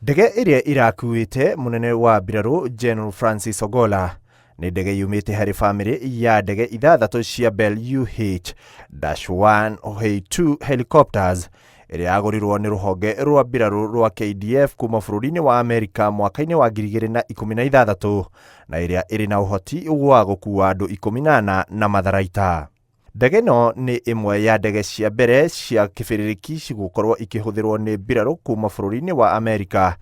Ndege ĩrĩa ĩrakuĩte mũnene wa mbirarũ General Francis Ogolla nĩ ndege yumĩte harĩ bamĩrĩ ya ndege ithathatũ cia Bell UH-1H2 helicopters ĩrĩa yagũrirwo nĩ rũhonge rwa mbirarũ rwa KDF kuma bũrũri-inĩ wa Amerika mwaka-inĩ wa 2016 na ĩrĩa ĩrĩ na ũhoti wa gũkua andũ 14 na matharaita. Ndege ĩno nĩ ĩmwe ya ndege cia mbere cia kĩbĩrĩrĩki gũkorwo ikĩhũthĩrwo nĩ mbirarũ kuma bũrũri-inĩ wa Amerika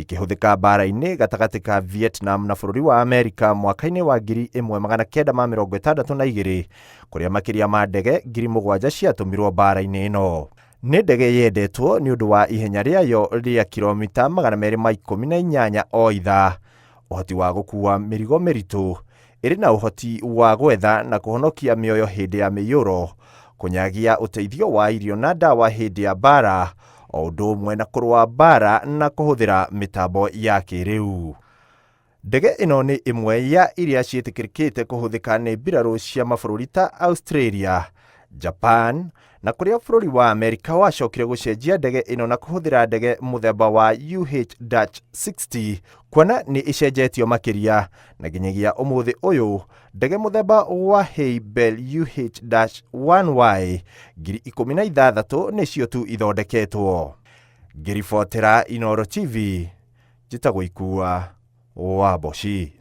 ikĩhũthĩka mbaara-inĩ gatagatĩ ka Vietnam na bũrũri wa Amerika mwaka-inĩ wa 1962 kũrĩa makĩria ma ndege 7,000 ciatũmirwo mbaara-inĩ ĩno. Nĩ ndege yendetwo nĩ ũndũ wa ihenya rĩayo rĩa kiromita 218 o ithaa, ũhoti wa gũkuua mĩrigo mĩritũ, ĩrĩ na ũhoti wa gwetha na kũhonokia mĩoyo hĩndĩ ya mĩiyũro, kũnyagia ũteithio wa irio na ndawa hĩndĩ ya mbaara, o ũndũ ũmwe na kũrũa mbaara na kũhũthĩra mĩtambo ya kĩĩrĩu. Ndege ĩno nĩ ĩmwe ya iria ciĩtĩkĩrĩkĩte kũhũthĩka nĩ mbirarũ cia mabũrũri ta Australia, Japan, na kũrĩa bũrũri wa Amerika wacokire gũcenjia ndege ĩno na kũhũthĩra ndege mũthemba wa UH-60 kuona nĩ ĩcenjetio makĩria na nginyagia ũmũthĩ ũyũ ndege mũthemba wa Hey Bell UH-1Y 16,000 nĩcio tu ithondeketwo. Ngĩribotera Inooro TV, njĩtagwo Ikua wa Mboci.